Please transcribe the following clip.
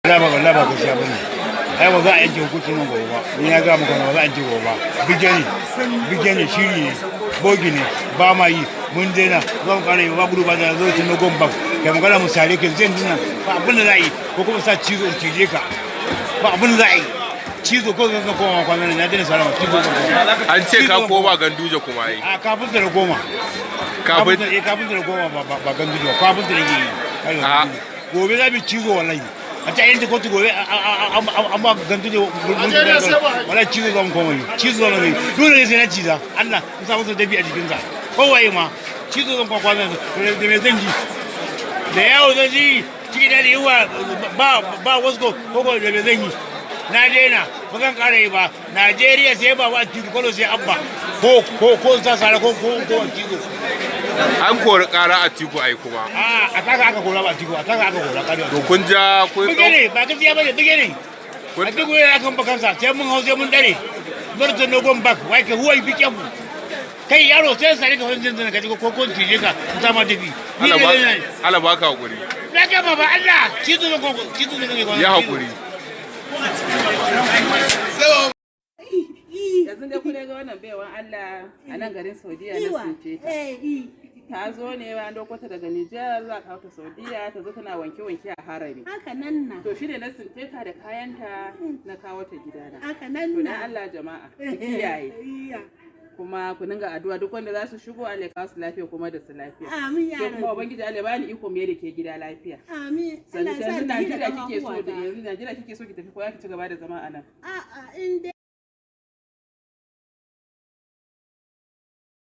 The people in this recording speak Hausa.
Ba wallahi ba gaskiya bane. Ai ba za a yanke hukunci nan gobe ba. Ni na ga maka, ba za a yanke gobe ba. Bige ne, bige ne, shiri ne, bogi ne, ba ma yi, mun daina, za mu kara yi ba gudu ba da zo ci no gomba. Kai magana mu sare ka zai nuna ba abin da za a yi, ko kuma sa cizo in cije ka. Ba abin da za a yi. Cizo ko zan koma kwanan nan, na daina sarama cizo zan koma. An ce ka koma Ganduje kuma yi. A kafin da goma. Kafin Kafin da goma, ba Ganduje ba, kafin da yake yi. A. Gobe za mu cizo wallahi. A ta yanke kotu gobe an ba Ganduje wallahi, cizo za mu koma yi. Cizo za mu yi. Dole ne sai na ciza. Allah in sa masa dabi a jikinsa. Kowaye ma cizo zan kwa kwanan da me zan ji. Da yawo zan ji ciki da yiwa ba wasu ko da me zan yi. Na daina, ba zan kara yi ba. Najeriya sai ba wa Atiku, sai Abba, ko sa sara ko cizo. An kori kara Atiku ai kuma. A taka aka kora ba Atiku, a taka aka kora kare. To kun ja kun Buge ne, ba gaskiya bane, buge ne. Kun Atiku ya kan bakansa, sai mun hau, sai mun dare. Bar no go back. Wai ka huwa bi kyabu kai yaro, sai sare ka wajen zan ka ji ko cije ka ta ma dabi. Ni Allah ne ba ne Allah baka hakuri. Na ga ba Allah cizo ne ko cizo ne ko. Ya hakuri. Yanzu dai kun ga wannan baiwan Allah a nan garin Saudiya na sunce ta. Ta zo ne an dauko ta daga Nijar, za ka ta Saudiya, ta zo tana wanke-wanke a harami. Haka nan na. To shi ne na sunce ta da kayanta, na kawo ta gidana. Haka nan To na. dan Allah jama'a, ku kiyaye. Kuma ku dinga addu'a, duk wanda za su shigo Allah ya kawo su lafiya kuma da su lafiya. Amin ya Ke kuma Rabbi. Ubangiji Allah ya bani iko me da ke gida lafiya. Amin. Sannan Allah ya sa yanzu ni da Najeriya kike so da ƙafafuwata. yanzu Najeriya kike so ki tafi ko za ki ci gaba da zama a nan? A'a, in dai